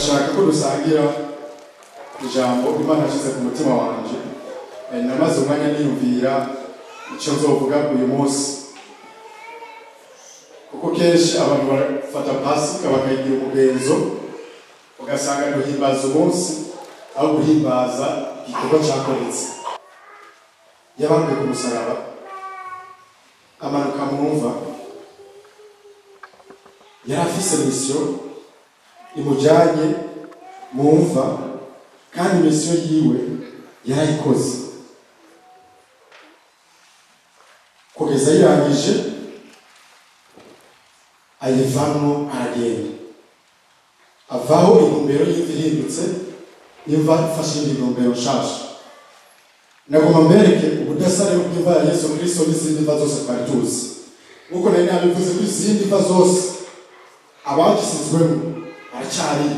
Ndashaka ko dusangira ijambo Imana yashyize ku mutima wanje. Namaze umwanya niyumvira icyo nzovuga uyu munsi, kuko kenshi abantu bafata Pasika bakayigira umugenzo, ugasanga guhimbaza umunsi aho guhimbaza igikorwa cyakoretse. Yabambwe ku musaraba, amanuka mu mva, yari afise mission imujanye mu mva, kandi mission yiwe yarayikoze kugeza ayirangije, ayivamwo aragenda, avaho intumbero y'imva ihindutse, imva ifashe indi ntumbero nshasha. Nagomba mbereke ubudasa rero bw'imva ya Yesu Kristo n'izindi mva zose twari tuzi, nkuko nari nabivuze ko izindi mva zose abagisizwemo baracyari,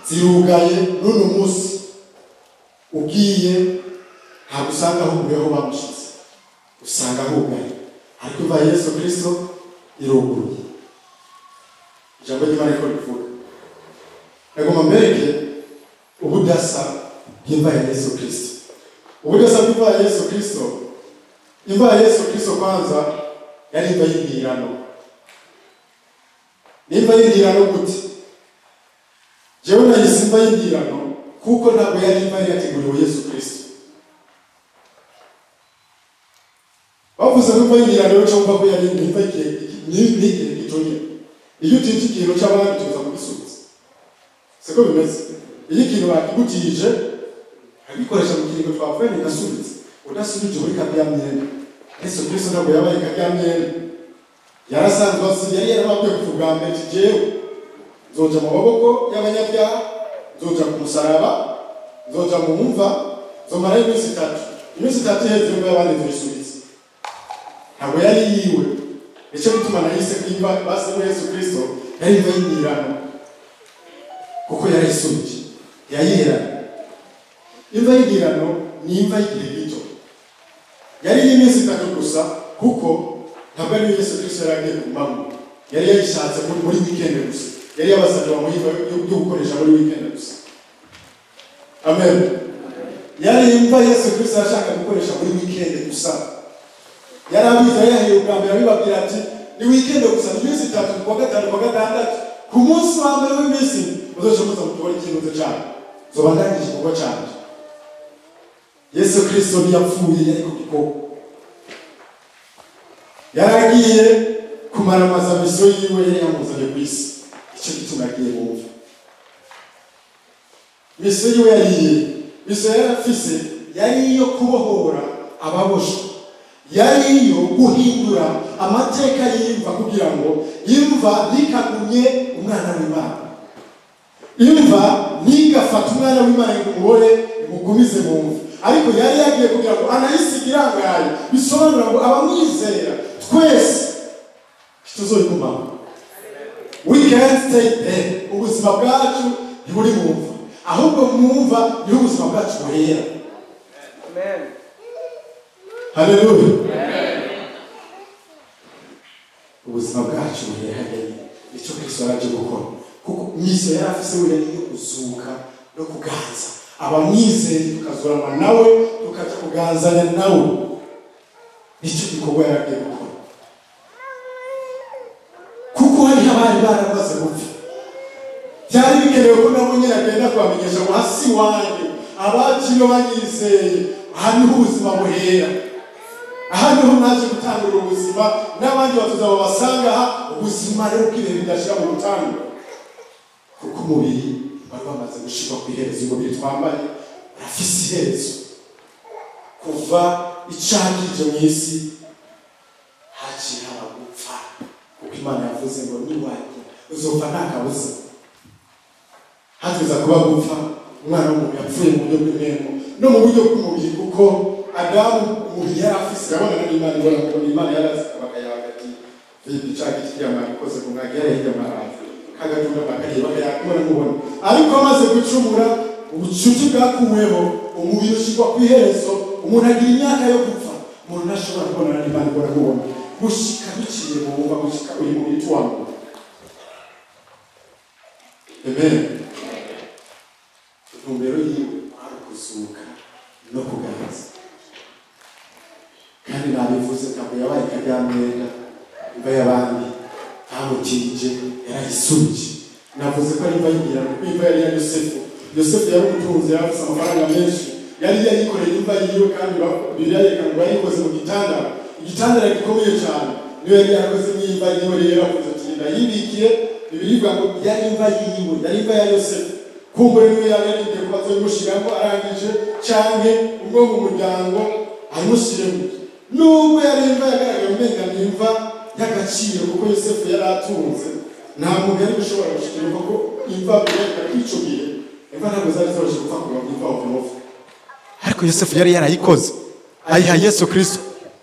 zirugaye n'uno munsi. Ugiye ntabwo usanga huguyeho bamushize, usanga hugaye, ariko imva ya Yesu Kristo iruguruye. Ijambo ry'Imana riko rivuga. Nagomba mbereke ubudasa bw'imva ya Yesu Kristo. Ubudasa bw'imva ya Yesu Kristo, imva ya Yesu Kristo kwanza yari imva y'indirano. Nimba y'indirano gute? Jewe nayise imva y'indirano kuko ntabwo yari imva yari yateguriwe Yesu Kristo. Bavuze ko imva y'indirano yo cyangwa ko yari imva y'igihe gitonya. Iyo utije ikintu cy'abandi tuza kugisubiza, siko bimeze. Iyo ikintu bakigutije agikoresha mu kiringo twapfuye ntigasubize, udasubije muri karya myenda. Yesu Kristo ntabwo yabaye karya myenda, yarasanzwe azi, yari yarababwiye kuva ubwa mbere ati jewe nzoja mu maboko y'abanyabyaha, nzoja ku musaraba, nzoja mu mva, nzomarayo iminsi itatu. Iminsi itatu iheze imva y'abandi tuyisubize. Ntabwo yari yiwe. Nicyo gituma nahise ko imva basize Yesu Kristo yari imva y'indirano, kuko yarayisubije, yayiheranye. Imva y'indirano ni imva y'igihe gito, yari y'iminsi itatu gusa, kuko ntabwo ari Yesu Kristo yari agiye kugumamo. Yari yayishatse muri weekend gusa, yari yabasabye bamuha imva yo gukoresha muri weekend gusa. Amen. Yari imva Yesu Kristo yashaka gukoresha muri weekend gusa. Yari abizi, yahereye ubwa mbere abibabwira ati ni weekend gusa, ni iminsi itatu, kuwa gatanu, kuwa gatandatu, ku munsi wa mbere w'iminsi muzoca muza mutubone ikintu cyanyu, nzoba ndangije igikorwa cyanjye. Yesu Kristo ntiyapfuye, yari ku gikorwa, yaragiye kumaramaza misiyo yiwe yari yamuzanye ku isi. Icyo gituma yagiye mu mva. Misiyo yiwe yari iyihe? Misiyo yari afise yari iyo kubohora ababoshwe, yari iyo guhindura amateka y'imva kugira ngo imva ntikagumye umwana w'Imana, imva ntigafate umwana w'Imana ngo umubore imugumize mu mva, ariko yari yagiye kugira ngo anayisige irangaye, bisobanura ngo abamwizera twese tuzoyigumaho. We can't stay there. Ubuzima bwacu ntiburi mu mva, ahubwo mu mva niho ubuzima bwacu buhera. Amen. Haleluya. Ubuzima bwacu buhera hariya. Nicyo Kristo yaraje gukora, kuko misiyo yari afise we yari iyo kuzuka no kuganza abamwizeye, tukazurana nawe, tukaja kuganzanya nawe. Nicyo gikorwa yari agiye gukora, kuko hariho abari baramaze gupfa. Byari bikenewe ko nabo nyine agenda kubamenyesha ngo hasi wanjye abaciye banyizeye, aha niho ubuzima buhera, aha niho mwaje gutangura ubuzima, n'abandi batuza babasanga aha. Ubuzima rero bw'ibihe bidashira mu gutangura, kuko umubiri wari wamaze gushirwa ku iherezo. Umubiri twambaye urafise iherezo. Kuva icakije mu isi haciye haba gupfa, kuko Imana yavuze ngo niwajya uzopfa nta kabuza. Hatuza kuba gupfa. Umwana w'umuntu yapfuye mu buryo bw'impemu no mu buryo bw'umubiri, kuko Adamu umubiri yari afise, yabonana n'Imana ibona ngo Imana yarazi bakayaga ati vipi ca giti cy'amara ikoze ku mwaka yari hirya amaraza kagatunda bakariye bakayaga imana mubona. Ariko amaze gucumura, ubucuti bwakuweho, umubiri ushirwa ku iherezo, umuntu agira imyaka yo gupfa, umuntu ntashobora kubonana n'Imana ibona mubona gushika biciye mu mva, gushika uyu mubiri tuwambuye. Amen. Intumbero yiwe kwari ukuzuka no kuganza. Kandi nabivuze, ntabwo yabaye karyamwenda. Imva y'abandi bamutije yarayisubije. Navuze ko ari imva y'ingirano kuko imva yari iya Yosefu. Yosefu yari umutunzi, yari afise amafaranga menshi, yari yayikoreye imva yiwe. Kandi Bibiliya yerekana ngo yayikoze mu gitandara, igitandara gikomeye cyane, niyo yari yarakoze n'imva yiwe. Rero yaravuze ati: "Ndayibikiye." Bibiliya ivuga ngo yari imva yiwe, yari imva ya Yosefu. Kumbure niwe yari yarindiye ko bazoyimushiramo arangije, canke umwe mu muryango ayimushiremo. Nubwo yari imva yagaragaye umenga ni imva y'agaciro, kuko Yosefu yari atunze, nta muntu yari gushobora gushikira imva, ko imva birerekana ko ico gihe imva ntabwo zari zoroshe gupfa kuronka imva ovyo ovyo. Ariko Yosefu yari yarayikoze, ayiha Yesu Kristo,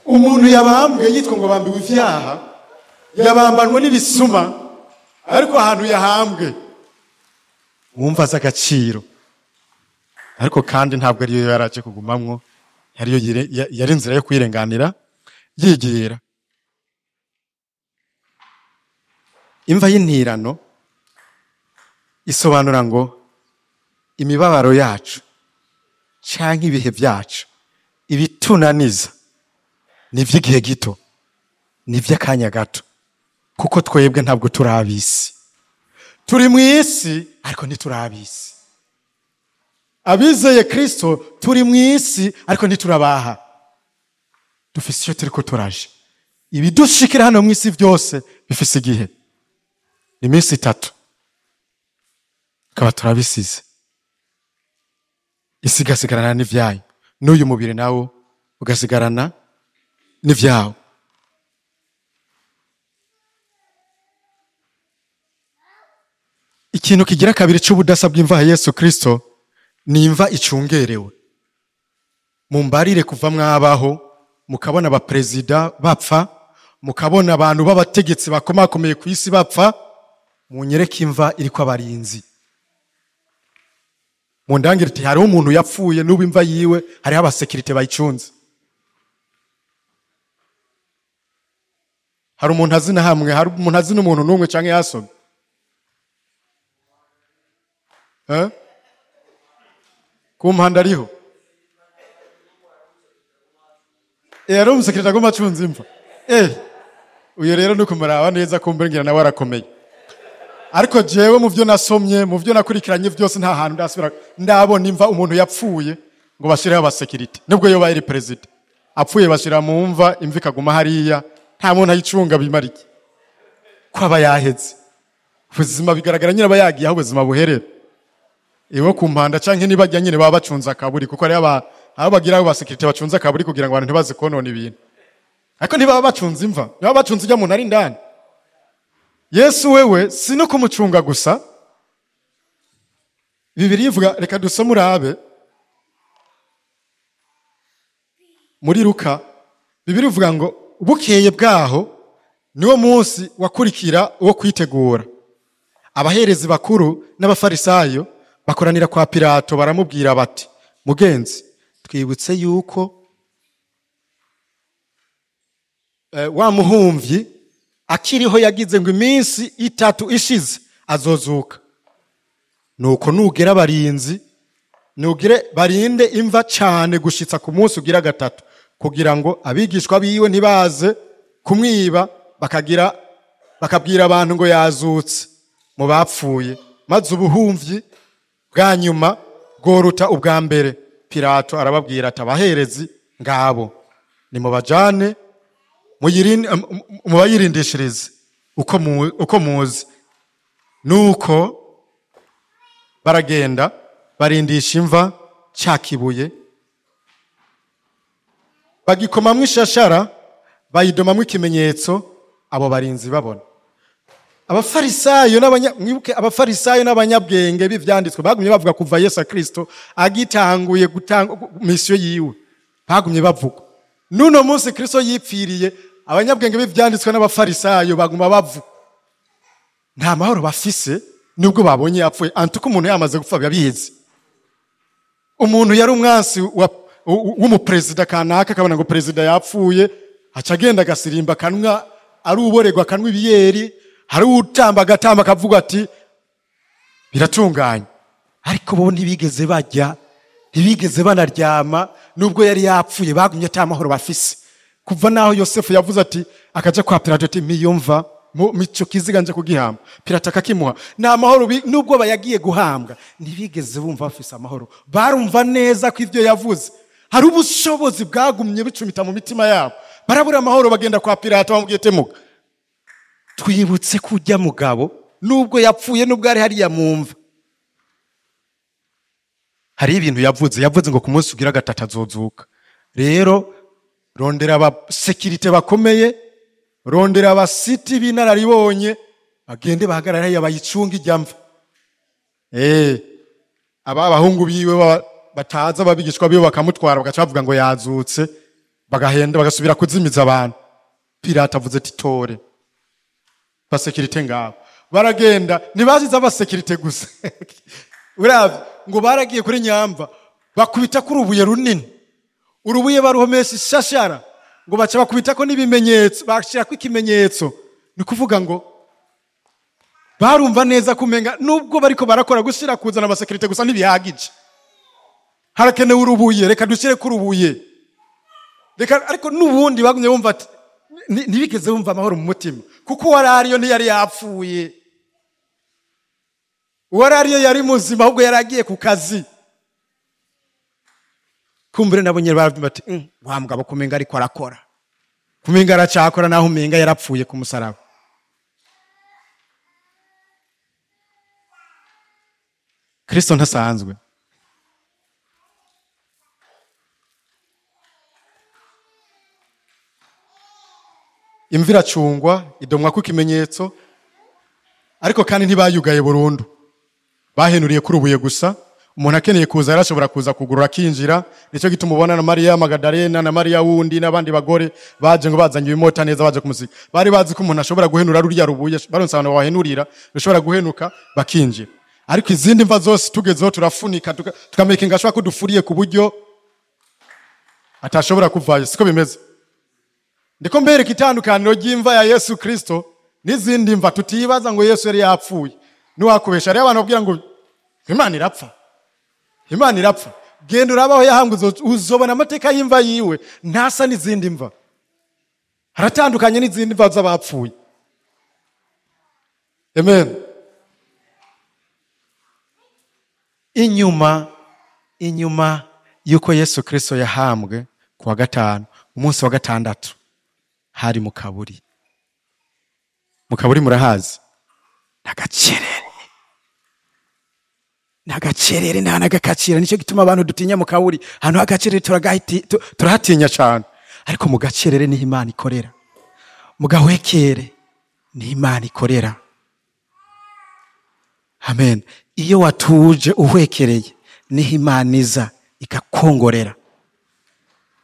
umuntu yabambwe yitwa ngo bambiwe ivyaha, yabambanwe n'ibisuma, ariko ahantu yahambwe wumva azi agaciro. Ariko kandi ntabwo ariyo yaraje kugumamwo, yariyo yari inzira yo kwirenganira yigira. Imva y'intirano isobanura ngo imibabaro yacu canke ibihe byacu, ibitunaniza, ni iby'igihe gito, ni iby'akanya gato, kuko twebwe ntabwo turi ab'isi. Turi mu isi ariko ntituri ab'isi. Abizeye Kristo turi mu isi ariko ntiturabaha. Dufise icyo turiko turaje. Ibidushikira hano mu isi byose bifise igihe, ni iminsi 3 tukaba turabisize, isi igasigarana n'ivyayo, n'uyu mubiri nawo ugasigarana n'ivyawo. Ikintu kigira kabiri c'ubudasa bw'imva ya Yesu Kristo ni imva icungerewe. Mumbarire, kuva mwabaho mukabona abaperezida bapfa, mukabona abantu b'abategetsi bakomakomeye ku isi bapfa, munyereke imva iriko abarinzi. Mundangire iti hariho umuntu yapfuye n'ubu imva yiwe hariho abasekirite bayicunze. Hari umuntu azi na hamwe? Hari umuntu azi n'umuntu n'umwe canke yasomye? Eh? Ku mpanda ariho. Yari umusekirite agomba acunze imva. Uyo rero nuko muraba neza kumbe ngira nawe arakomeye. Ariko jewe mu byo nasomye, mu byo nakurikiranye byose, nta hantu ndasubira ndabona imva umuntu yapfuye ngo bashireho abasekirite. Nubwo yoba yari president, apfuye bashira mu mva, imva ikaguma hariya, nta muntu ayicunga. Bimara iki ko aba yaheze? Ubuzima bigaragara nyine aba yagiye aho ubuzima buherera. Iwe ku mpanda canke nibajya nyine baba bacunze akaburi, kuko ari aba aho bagira abo basekirite bacunze akaburi kugira ngo abantu ntibaze konona ibintu, ariko ntibaba bacunze imva, ntibaba bacunze ujya muntu ari indani. Yesu wewe si no kumucunga gusa. Bibiliya ivuga, reka dusome urabe muri Luka. Bibiliya ivuga ngo bukeye bwaho, niwo munsi wakurikira wo kwitegura, abaherezi bakuru n'abafarisayo bakoranira kwa Pilato, baramubwira bati: "Mugenzi, twibutse yuko wa muhumvyi akiriho yagize ngo iminsi 3 ishize azozuka. Nuko nugera abarinzi, nugire barinde imva cane gushitsa ku munsi ugira gatatu, kugira ngo abigishwa biwe ntibaze kumwiba bakabwira abantu ngo yazutse mu bapfuye, maze ubuhumvyi bwa nyuma bworuta ubwa mbere." Pilato arababwira ati: "Abaherezi ngabo, nimubajane mubayirindishirize uko muzi." Nuko baragenda barindisha imva ca kibuye, bagikomamwo ishashara, bayidomamwo ikimenyetso, abo barinzi babona. Abafarisayo n'abanya, mwibuke, abafarisayo n'abanyabwenge b'ivyanditswe bagumye bavuga kuva Yesu Kristo agitanguye gutanga misiyo yiwe, bagumye bavuga. Nuno munsi Kristo yipfiriye, abanyabwenge b'ivyanditswe n'abafarisayo baguma bavuga, nta mahoro bafise nubwo babonye yapfuye. Antuko umuntu yamaze gupfa biba biheze. Umuntu yari umwansi w'umuperezida kanaka, akabona ngo perezida yapfuye, aca agenda agasirimba, akanwa ari uborerwa, akanwa ibiyeri, hari utamba agatamba, akavuga ati: "Biratunganye." Ariko bo ntibigeze bajya, ntibigeze banaryama, nubwo yari yapfuye bagumye ata mahoro bafise. Kuva naho Yosefu yavuze ati akaja kwa Pilato ati miyumva mico kiziga nje kugihamba, Pilato akakimuha, nta mahoro nubwo bayagiye guhambwa ntibigeze bumva bafise amahoro. Barumva neza ko ivyo yavuze hari ubushobozi bwagumye bicumita mu mitima yabo, barabura amahoro. Bagenda kwa Pilato bamubwiye temuka, twibutse kujya mugabo nubwo yapfuye, nubwo ari hariya mumva hari ibintu yavuze ngo ku munsi ugira gatatu azozuka. Rero rondera abasekirite bakomeye, rondera abasiti b'inararibonye, bagende bahagarare hariya bayicunge ijya mva. Aba abahungu biwe bataza ababigishwa biwe bakamutwara bagaca bavuga ngo yazutse, bagahenda bagasubira kuzimiza abantu. Pilato avuze ati tore basekirite ngabo. Baragenda, ntibazize abasekirite gusa. Uravye ngo baragiye kuri nyamba bakubita kuri urubuye runini, urubuye baruhomesha ishashara, ngo baca bakubita ko n'ibimenyetso, bashira ko ikimenyetso. Ni kuvuga ngo barumva neza kumenga nubwo bariko barakora gushira kuzana abasekirite gusa ntibihagije, harakenewe urubuye, reka dushire ku rubuye. Reka, ariko nubundi bagumye bumva ati ntibigeze bumva amahoro mu mutima, kuko uwarariyo ntiyari yapfuye, uwarariyo yari muzima, ahubwo yari agiye ku kazi. Kumbure nabo nyene baravuga bati wa mugabo kumenga ariko arakora, kumenga aracakora naho umenga yarapfuye ku musaraba. Kristo ntasanzwe. Imva iracungwa, idomwa ku kimenyetso, ariko kandi ntibayugaye burundu, bahenuriye kuri ubuye gusa. Umuntu akeneye kuza yarashobora kuza kugurura akinjira. Nicyo gituma ubona na Mariya Magadalena na Mariya wundi n'abandi bagore baje ngo bazanye ibimota neza baje kumusiga. Bari bazi ko umuntu ashobora guhenura ruriya rubuye, baronse abantu bahenurira, rushobora guhenuka bakinjira. Ariko izindi mva zose tugezeho turafunika, tukamakinga ashobora kudufuriye ku buryo atashobora kuvayo. Siko bimeze. Ndiko mbereka itandukaniro ry'imva ya Yesu Kristo n'izindi mva. Tutibaza ngo Yesu yari yapfuye. Niwakubesha rero abantu babwira ngo Imana irapfa, Imana irapfa. Genda urabaho yahambwe, uzobona amateka y'imva yiwe ntasa n'izindi mva, haratandukanye n'izindi mva z'abapfuye. Amen. Inyuma yuko Yesu Kristo yahambwe ku wa gatanu, umunsi wa gatandatu hari mu kaburi. Mu kaburi murahazi, nagacerere nagacerere nta nagakacira. Nicyo gituma abantu dutinya mu kaburi, ahantu h'agacerere turahatinya cyane. Ariko mu gacerere niho Imana ikorera, mu gahwekere niho Imana ikorera. Amen. Iyo watuje uhwekereye niho Imana iza ikakongorera,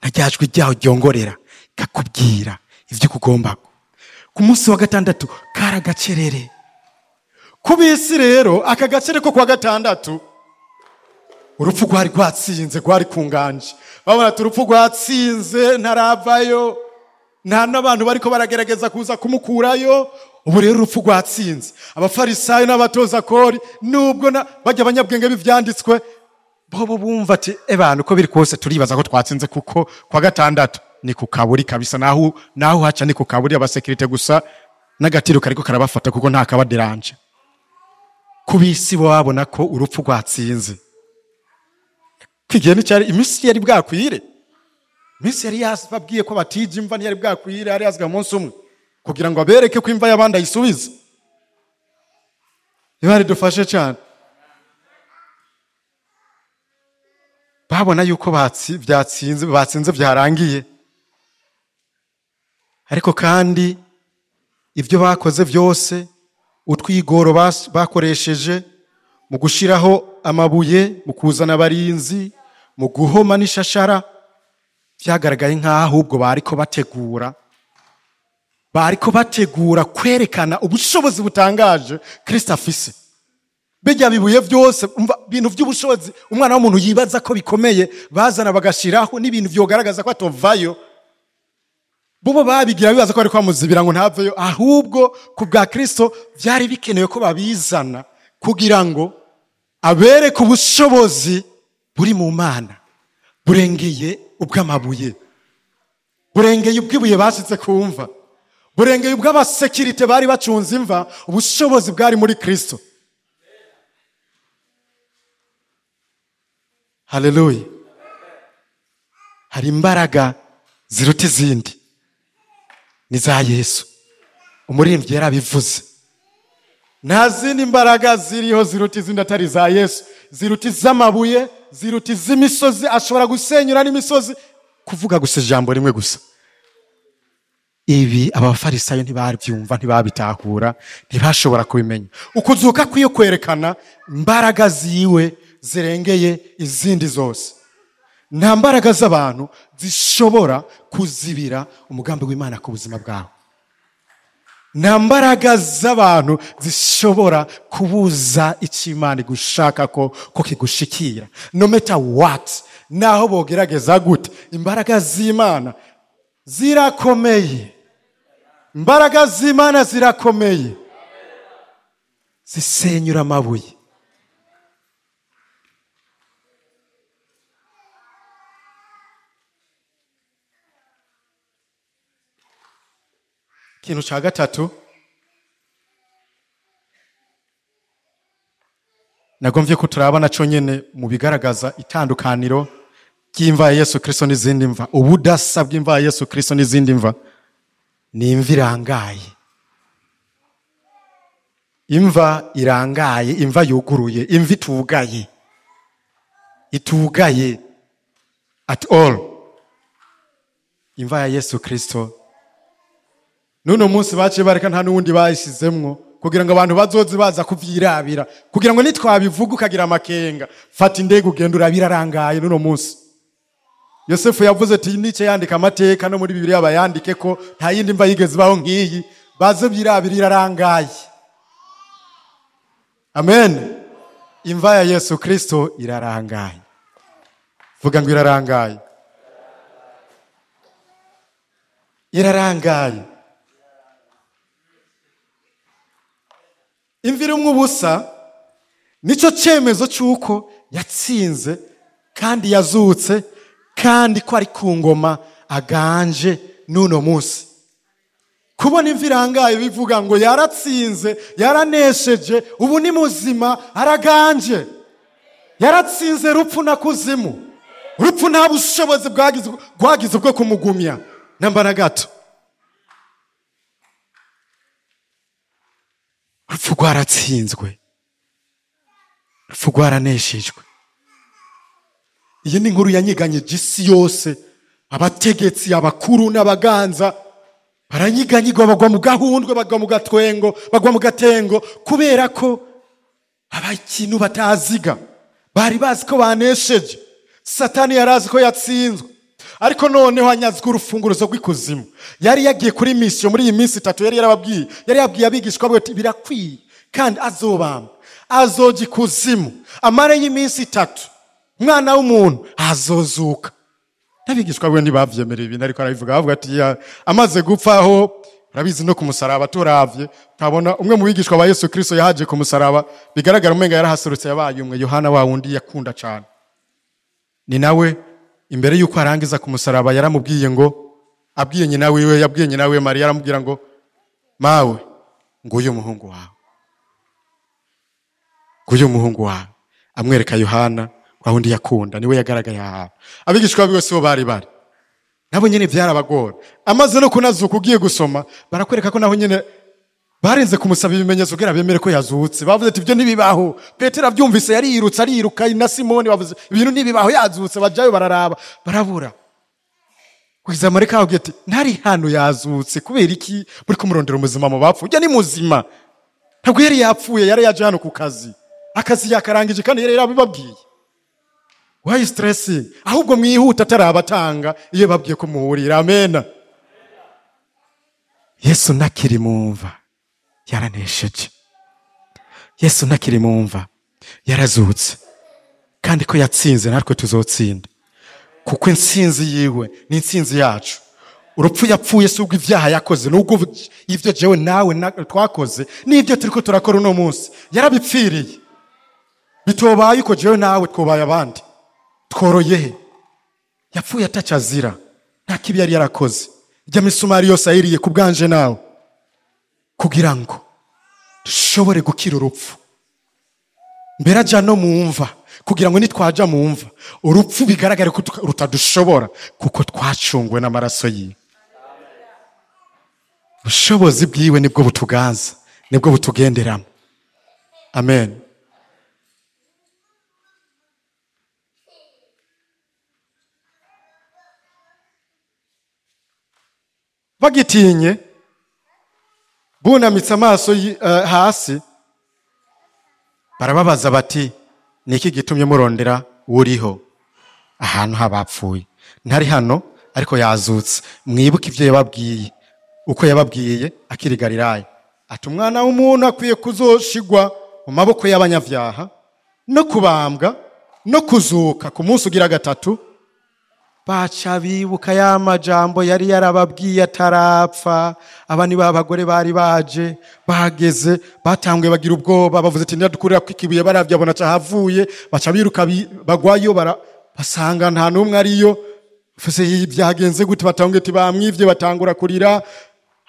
na rya jwi ryaho ryongorera ikakubwira ivyo kugomba. Ku munsi wa gatandatu karagacerere. Kubisi rero aka gacere ko kwa gatandatu urupfu rwari rwatsinze, rwari kunganje. Babona ati urupfu rwatsinze, ntaravayo, nta n'abantu bariko baragerageza kuza kumukurayo. Ubu rero urupfu rwatsinze. Abafarisayo n'abatoza kori nubwo bajya abanyabwenge b'ivyanditswe bobo bumva ati abantu ko biri kose turibaza ko twatsinze, kuko kwa gatandatu ni ku kaburi kabisa, naho haca ni ku kaburi, abasekirite gusa n'agatiro kariko karabafata kuko nta kabaderanje. Kubisi bo babona ko urupfu rwatsinze. Kigiye n'icyari iminsi yari bwakwire, iminsi yari yababwiye ko batije imva ntiyari bwakwire, hari yazga umunsi umwe kugira ngo abereke ko imva y'abandi ayisubize. Imana idufashe cyane. Babona yuko batsinze byarangiye. Ariko kandi ibyo bakoze byose, utwigoro bakoresheje mu gushiraho amabuye, mu kuzana abarinzi, mu guhoma n'ishashara, byagaragaye nk'aho ahubwo bariko bategura kwerekana ubushobozi butangaje Kristo afise. Bijya bibuye byose, umva bintu by'ubushobozi umwana w'umuntu yibaza ko bikomeye, bazana bagashiraho n'ibintu byogaragaza ko atovayo. Bobo babigira bibaza ko ari kwamuzibira ngo ntaveyo, ahubwo ku bwa Kristo byari bikenewe ko babizana kugira ngo Abereka ubushobozi buri mu Mana burengeye ubw'amabuye, burengeye ubw'ibuye bashize ku mva, burengeye ubw'abasekirite bari bacunze imva. Ubushobozi bwari muri Kristo. Haleluya. Hari imbaraga ziruta izindi, ni za Yesu. Umuririmbyi yarabivuze, nta zindi mbaraga ziriho ziruta izindi atari za Yesu. Ziruta iz'amabuye, ziruta iz'imisozi, ashobora gusenyura n'imisozi kuvuga gusa ijambo rimwe gusa. Ibi abafarisayo ntibabyumva, ntibabitahura, ntibashobora kubimenya. Ukuzuka kwiyo kwerekana imbaraga ziwe zirengeye izindi zose. Nta mbaraga z'abantu zishobora kuzibira umugambi w'Imana ku buzima bwawe. Nta mbaraga z'abantu zishobora kubuza icyo Imana igushaka ko kigushikira. No matter what, naho bogerageza gute, imbaraga z'Imana zirakomeye. Imbaraga z'Imana zirakomeye, zisenyura amabuye. Ikintu cya gatatu nagomvye ko turabana cyo nyene mu bigaragaza itandukaniro ry'imva ya Yesu Kristo n'izindi mva, ubudasa bw'imva ya Yesu Kristo n'izindi mva, ni imva irangaye. Imva irangaye, imva yuguruye, imva itugaye, itugaye at all. Imva ya Yesu Kristo nuno munsi baciye bareka nta n'uwundi bayishizemwo kugira ngo abantu bazoze baza kuvyirabira, kugira ngo nitwabivuga ukagira amakenga, fata indege ugenda urabirarangaye. Nuno munsi Yosefu yavuze ati nice yandika amateka no muri Bibiliya bayandike ko nta yindi mva yigeze baho nk'iyi, baze byirabira irarangaye. Amen. Imva ya Yesu Kristo irarangaye. Vuga ngo irarangaye. Irarangaye. Imva irimwo ubusa nico cyemezo cy'uko yatsinze kandi yazutse, kandi ko ari ku ngoma aganje n'uno munsi. Kubona imva irangaye bivuga ngo yaratsinze, yaranesheje, ubu ni muzima, araganje. Yaratsinze rupfu na kuzimu. Rupfu nta bushobozi bwagize bwo kumugumya namba na gato. Urupfu rwaratsinzwe, urupfu rwaraneshejwe. Iyi ni inkuru yanyiganyije isi yose. Abategetsi, abakuru n'abaganza baranyiganyigwa, bagwa mu gahundwe, bagwa mu gatwengo, bagwa mu gatengo, kubera ko abakintu bataziga bari bazi ko banesheje. Satani yarazi ko yatsinzwe, ariko noneho anyazwe urufunguruzo rw'ikuzimu. Yari yagiye kuri mission muri iyi minsi itatu, yari yarababwiye, yari yabwiye abigishwa be ati birakwiye kandi azobamba, azoja ikuzimu amare y'iminsi itatu, mwana w'umuntu azozuka. N'abigishwa be ntibavyemereye ibintu ariko arabivuga, bavuga ati amaze gupfa aho urabizi no ku musaraba turavye, tabona umwe mu bigishwa ba Yesu Kristo yahaje ku musaraba, bigaragara umenga yarahaserutse, yabaye umwe, Yohana wa wundi yakunda cyane. Ni nawe imbere yuko arangiza ku musaraba yaramubwiye ngo, abwiye nyina wiwe, yabwiye nyina wiwe Mariya, aramubwira ngo mawe nguyu umuhungu wawe, nguyu umuhungu wawe, amwereka Yohana wa wundi yakunda, niwe yagaragaye ahantu. Abigishwa biwe sibo bari bari, nabo nyene vyarabagora. Amaze no kunazuka ugiye gusoma barakwereka ko naho nyene barenze kumusaba ibimenyetso kugira bemere ko yazutse. Bavuze ati ibyo ntibibaho. Petero avyumvise yarirutse, ariruka na Simoni, bavuze ibintu ntibibaho, yazutse. Bajayo bararaba barabura. Kugeza mareka ababwiye ati ntari hano yazutse, kubera iki muri kumurondera umuzima mu bapfu? Ujya ni muzima, ntabwo yari yapfuye, yari yaje hano ku kazi, akazi yakarangije kandi yari yarabibabwiye. Why stressing? Ahubwo mwihuta atarabatanga iyo babwiye ko muhurira. Amen. Yesu nakiri mumva yaranesheje. Yesu nakiri mumva yarazutse, kandi ko yatsinze natwe tuzotsinda, kuko intsinzi yiwe ni intsinzi yacu. Urupfu yapfuye si ubwo ivyaha yakoze, nubwo ivyo jewe nawe twakoze n'ibyo turiko turakora uno munsi, yarabipfiriye. Bitobaye uko jewe nawe twobaye abandi, tworoye he? Yapfuye ataco azira, nta kibi yari yarakoze. Ijya misumari yose ayiriye ku bwanje nawe, kugira ngo dushobore gukira urupfu. Mbere aja no mu mva, kugira ngo nitwaja mu mva urupfu bigaragare ko rutadushobora, kuko twacunguwe n'amaraso yiwe. Ubushobozi bwiwe nibwo butuganza, nibwo butugenderamo. Amen. Bagitinye bunamitse amaso hasi, barababaza bati niki gitumye murondera uriho ahantu habapfuye? Ntari hano ariko yazutse. Mwibuke ivyo yababwiye, uko yababwiye akiri Galilaya, ati umwana w'umuntu akwiye kuzoshigwa mu maboko y'abanyavyaha no kubambwa no kuzuka ku munsi ugira gatatu. Baca bibuka ya majambo yari yarababwiye atarapfa. Aba ni ba bagore bari baje bahageze, batanguye bagira ubwoba, bavuze ati ndadukurira kwikibuye, baravye abona cahavuye, baca biruka bagwayo, basanga nta numwe ariyo. Fese byagenze gute? Batanguye ati bamwivye, batangura kurira.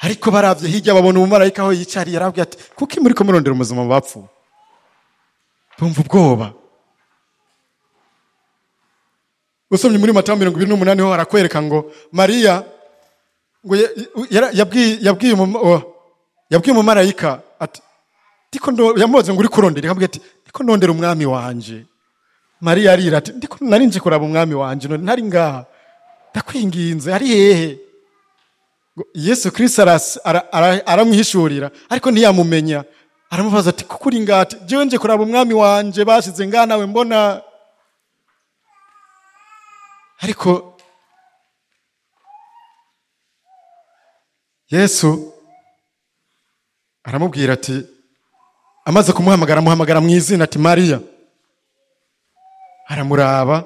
Ariko baravye hirya babona umumarayika aho yicariye, arabwira ati kuki muri ko murondera umuzima mu bapfu? Bumva ubwoba. Usomye muri Matayo 28 ho harakwereka ngo Mariya ngo yabwiye umumarayika ati ndiko yamubaza ngo uri kurondera, akamubwira ati ndiko ndondera umwami wanje. Mariya arira ati ndiko narinje kuraba umwami wanje none ntari ngaha, ndakwinginze ari hehe? Ngo Yesu Kristo aramwihishurira, ariko ntiyamumenya. Aramubaza ati kuko uri ngaha? Ati jewe nje kuraba umwami wanje bashize ngaha nawe mbona. Ariko Yesu aramubwira ati, amaze kumuhamagara amuhamagara mu izina ati Mariya. Aramuraba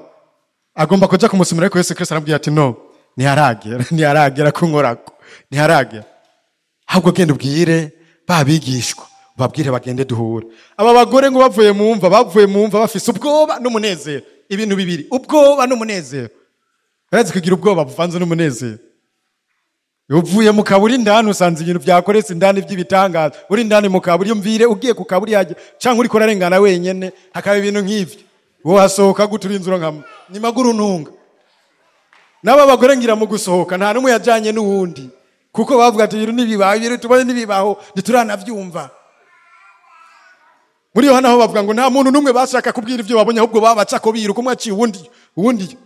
agomba kuja kumusumira, ariko Yesu Kristo aramubwira ati no, ntiharagera, ntiharagera kunkorako, ntiharagera. Ahubwo genda ubwire ba bigishwa, babwire bagende duhure. Aba bagore ngo bavuye mu mva, bavuye mu mva bafise ubwoba n'umunezero. Ibintu bibiri, ubwoba n'umunezero. Barazi kugira ubwoba buvanze n'umunezero. Uvuye mu kaburi indani usanze ibintu byakoretse indani by'ibitangaza. Uri indani mu kaburi, umvire ugiye ku kaburi yaje canke uriko urarengana wenyene, hakaba ibintu nk'ivyo. Wowe hasohoka gute urinze uronka ni maguru ntunga. N'aba bagore ngira mu gusohoka nta numwe yajanye n'uwundi, kuko bavuga ati ibintu nibibaho, ibintu tubonye nibibaho, ntituranavyumva. Muri Yohana ho bavuga ngo nta muntu numwe bashaka kubwira ivyo babonye, ahubwo babaca ko biruka umwe aciye uwundi uwundi.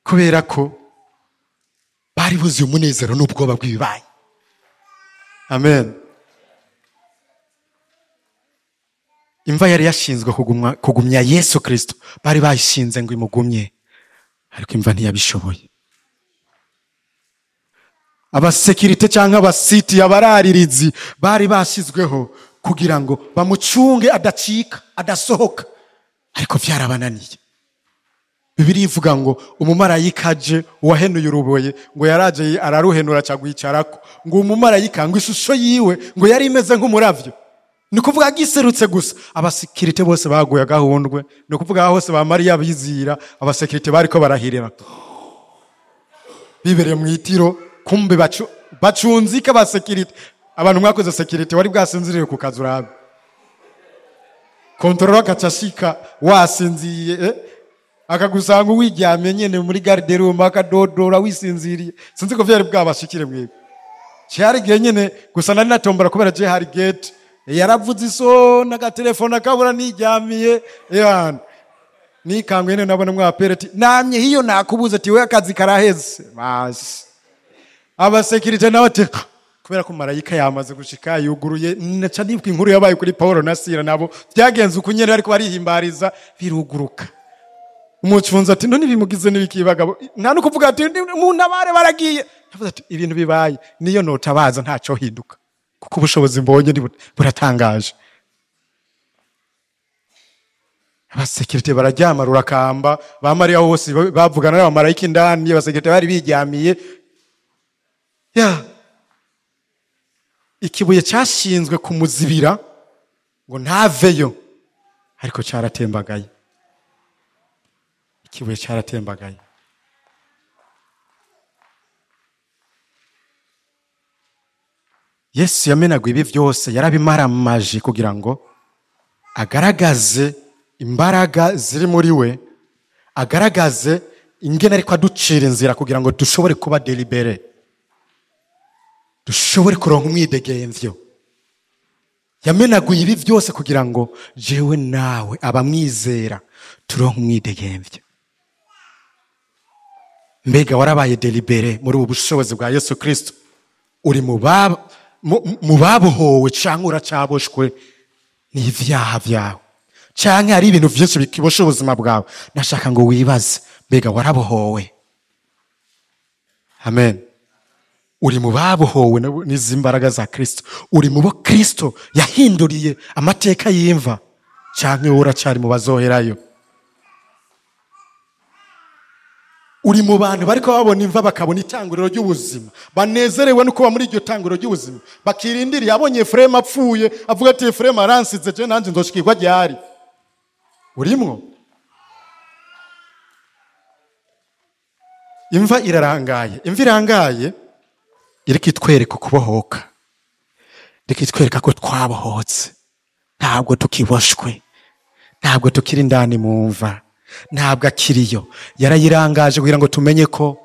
Kubera ko bari buzuye umunezero n'ubwoba bw'ibibaye. Amen. Imva yari yashinzwe kugumya Yesu Kristo, bari bayishinze ngo imugumye, ariko imva ntiyabishoboye. Abasekirite cyangwa abasiti, abararirizi bari bashizweho kugira ngo bamucunge adacika, adasohoka, ariko byarabananiye. Bibiliya ivuga ngo umumarayika aje uwahenuye uruboye, ngo yaraje araruhenura aca gwicarako, ngo umumarayika ngo ishusho yiwe ngo yari imeze nk'umuravyo. Ni kuvuga agiserutse gusa abasekirite bose baguye agahundwe. Ni kuvuga aho hose ba Mariya bizira, abasekirite bariko barahirira bibereye mu itiro, kumbe bacunzika abasekirite. Abantu mwakoze sekirite wari bwasinziriye ku kazi urabe kontrola akacashika wasinziye, akagusanga wiryamye nyene muri garde room akadodora wisinziriye. Sinzi ko vyari bwabashikire mwebwe. Cyari gihe nyene gusa nari natombora kubera je hari gate yaravuze iso n'agatelefone akabura niryamiye. Ebana nikangwe nyene nabona mwapereti namye hiyo nakubuze ati we akazi karaheze. Basi abasekirite nawe ati kubera ko marayika yamaze gushika yuguruye, naca nibuka inkuru yabaye kuri Paulo na Sila, nabo byagenze uko nyene ariko barihimbariza biruguruka. Umucunzi ati none bimugize n'ibiki bagabo, nta no kuvuga ati muntabare baragiye. Yavuze ati ibintu bibaye niyo notabaza ntaco hinduka, kuko ubushobozi mbonye buratangaje. Abasekirite bararyama rurakamba, ba Mariya bose bavugana n'abamarayika indani, abasekirite bari biryamiye. Ya ikibuye cyashinzwe kumuzibira ngo ntaveyo, ariko cyaratembagaye. Ikibuye cyaratembagaye. Yesu yamenaguye ibi byose, yarabimaramaje kugira ngo agaragaze imbaraga ziri muri we, agaragaze ingene ariko aducira inzira kugira ngo dushobore kuba délibéré, dushobore kuronka umwidegemvyo. Yamenaguye ibi byose kugira ngo jewe nawe abamwizera turonke umwidegemvyo. Mbega warabaye délibéré muri ubu bushobozi bwa Yesu Kristo? Uri mu babohowe canke uracaboshwe n'ivyaha vyawe, canke hari ibintu vyinshi bikibosha ubuzima bwawe? Nashaka ngo wibaze, mbega warabohowe? Amen. Uri mu babohowe n'izi mbaraga za Kristo? Uri mu bo Kristo yahinduriye amateka y'imva, canke wowe uracari mu bazoherayo? Uri mu bantu bariko babona imva bakabona itanguriro ry'ubuzima, banezerewe no kuba muri iryo tanguriro ry'ubuzima, bakirindiriye? Abonye Efuremu apfuye avuga ati Efuremu aransize, je nanje nzoshikirwa ryari? Urimwo? Imva irarangaye. Imva irangaye iriko itwereka ukubohoka, iriko itwereka ko twabohotse, ntabwo tukiboshwe, ntabwo tukiri indani mu mva, ntabwo akiriyo. Yarayirangaje kugira ngo tumenye ko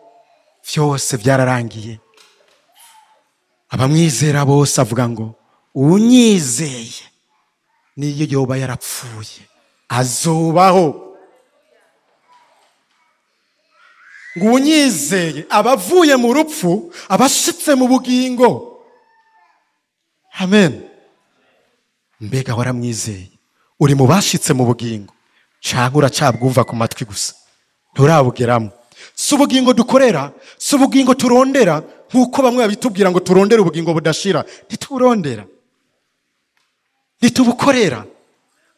vyose byararangiye. Abamwizera bose avuga ngo unyizeye niyo yoba yarapfuye azobaho. Ngo unyizeye abavuye mu rupfu abashitse mu bugingo. Amen. Mbega waramwizeye? Uri mu bashitse mu bugingo canke uracabwumva ku matwi gusa, nturabugeramo? Si ubugingo dukorera, si ubugingo turondera, nk'uko bamwe babitubwira ngo turondere ubugingo budashira. Ntituburondera, ntitubukorera.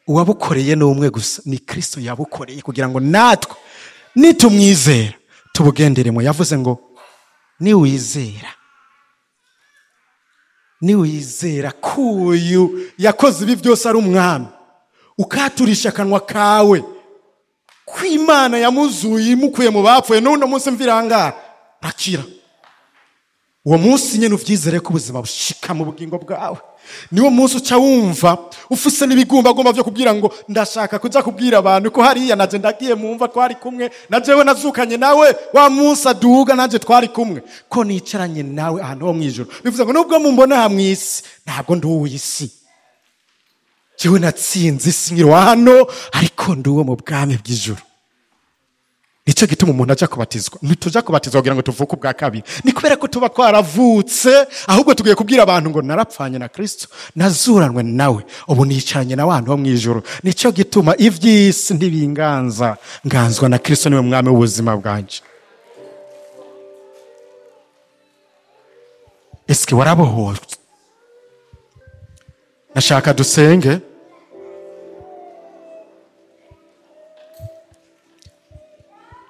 Uwabukoreye ni umwe gusa, ni Kristo yabukoreye kugira ngo natwe nitumwizera tubugenderemo. Yavuze ngo niwizera, niwizera kuyu yakoze ibi byose ari umwami, ukaturisha akanwa kawe ko Imana yamuzuye imukuye mu bapfuye, n'uno munsi mvirangara rakira. Uwo munsi nyene uvyizere ko ubuzima bushika mu bugingo bwawe. Niwo munsi uca wumva ufise n'ibigumbagumba vyo kubwira ngo ndashaka kuja kubwira abantu ko hariya naje ndagiye mu mva twari kumwe, na jewe nazukanye nawe, wa munsi aduga naje twari kumwe, ko nicaranye nawe ahantu ho mw'ijuru. Bivuze ngo nubwo mumbona aha mw'isi, ntabwo ndi uw'isi. Jewe natsinze isi nkiri hano, ariko ndi uwo mu bwami bw'ijuru. Nico gituma umuntu aja kubatizwa. Ntituja kubatizwa kugira ngo tuvuke ubwa kabiri, ni kubera ko tuba twaravutse, ahubwo tugiye kubwira abantu ngo narapfanye na Kristo, nazuranwe nawe, ubu nicaranye na wantu ho mw'ijuru. Nico gituma ivy'isi ntibinganza, nganzwa na Kristo, niwe mwami w'ubuzima bwanje. Eske warabohojwe? Nashaka dusenge.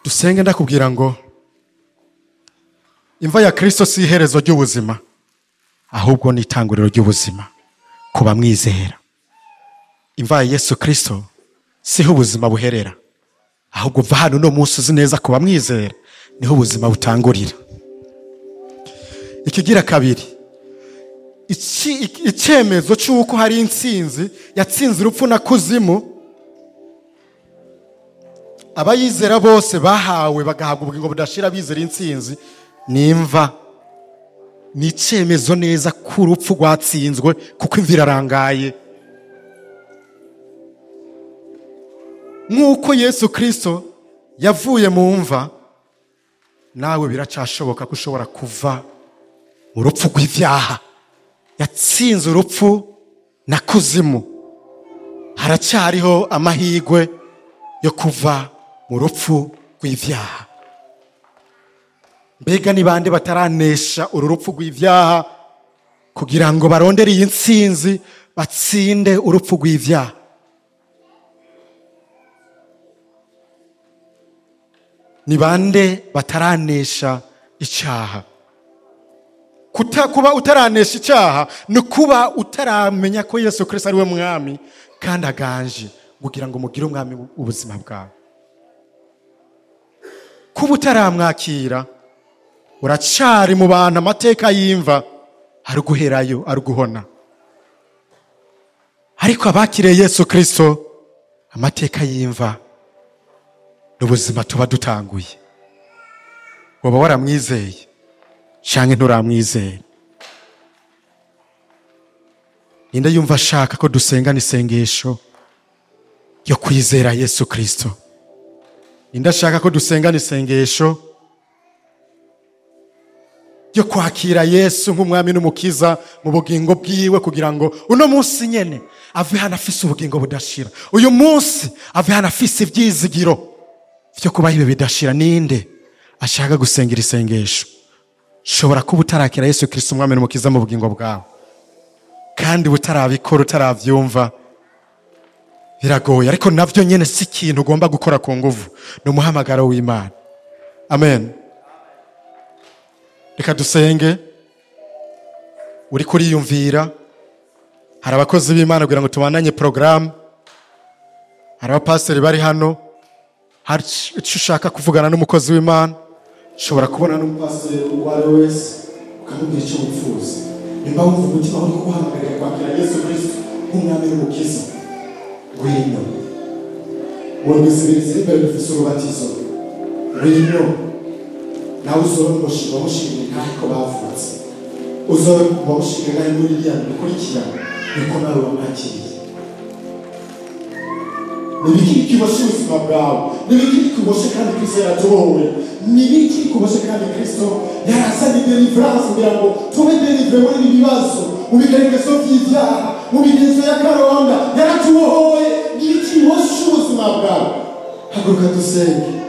Dusenge. Ndakubwira ngo imva ya Kristo si iherezo ry'ubuzima, ahubwo ni itanguriro ry'ubuzima ku bamwizera. Imva ya Yesu Kristo siho ubuzima buherera, ahubwo va hano no munsi uzi neza ku bamwizera niho ubuzima butangurira. Ikigira kabiri, icyemezo cy'uko hari intsinzi yatsinze urupfu na kuzimu, abayizera bose bahawe bagahabwa ubugingo budashira bizera intsinzi, ni imva. Ni icyemezo neza ko urupfu rwatsinzwe, kuko imva irarangaye. Nk'uko Yesu Kristo yavuye mu mva, nawe biracashoboka ko ushobora kuva mu rupfu rw'ivyaha. Yatsinze urupfu na kuzimu, haracyariho amahirwe yo kuva mu rupfu rw'ivyaha. Mbega ni bande bataranesha uru rupfu rw'ivyaha kugira ngo barondere iyi ntsinzi, batsinde urupfu rw'ivyaha? Ni bande bataranesha icaha? Kuba utaranesha icyaha ni kuba utaramenya ko Yesu Kristo ari we mwami kandi aganje kugira ngo mugire umwami ubuzima bwawe. Kuba utaramwakira uracari mu bantu, amateka y'imva ari guherayo, ari guhona. Ariko abakiriye Yesu Kristo, amateka y'imva n'ubuzima tuba dutanguye. Waba waramwizeye canke nturamwizera? Ninde yumva ashaka ko dusengana isengesho ryo kwizera Yesu Kristo? Ninde ashaka ko dusengana isengesho ryo kwakira Yesu nk'umwami n'umukiza mu bugingo bwiwe, kugira ngo uno munsi nyene ave hano afise ubugingo budashira, uyu munsi ave hano afise ivyizigiro vyo kubaho ibihe bidashira? Ninde ashaka gusengera isengesho? Shobora kuba utarakira Yesu Kristo umwami n'umukiza mu bugingo bwawe, kandi utarabikora, utaravyumva, biragoye. Ariko navyo nyene si ikintu ugomba gukora ku nguvu, ni umuhamagaro w'Imana. Amen. Reka dusenge. Uri kuriyumvira, hari abakozi b'Imana kugira ngo tubandanye programme, hari abapasiteri bari hano, hari icyo ushaka kuvugana n'umukozi w'Imana, ushobora kubona n'umupasiteri uwo ari we wese ukamubwira icyo wifuza. Nimba wumva umutima uri kuguhamagarira kwakira Yesu Kristo nk'umwami n'umukiza, ngwino. Mu ndwi zibiri ziri imbere dufise urubatizo, ngwino nawe uzobe wamushimye nk'uko bavutse, uzobe wamushimye nk'aho muri iriya bikurikira niko nawe wamwakiriye. Nibiki bikiboshe ubuzima bwawe? Nibiki bikuboshe kandi Kristo yaratubohoye? Nibiki bikuboshe kandi Kristo yarazanye deliverance kugira ngo tube délivrés muri ibi bibazo, mu bigeragezo vy'ivyaha, mu migenzo ya karonda? Yaratubohoye. Nibiki biboshe ubuzima bwawe? Haguruka dusenge.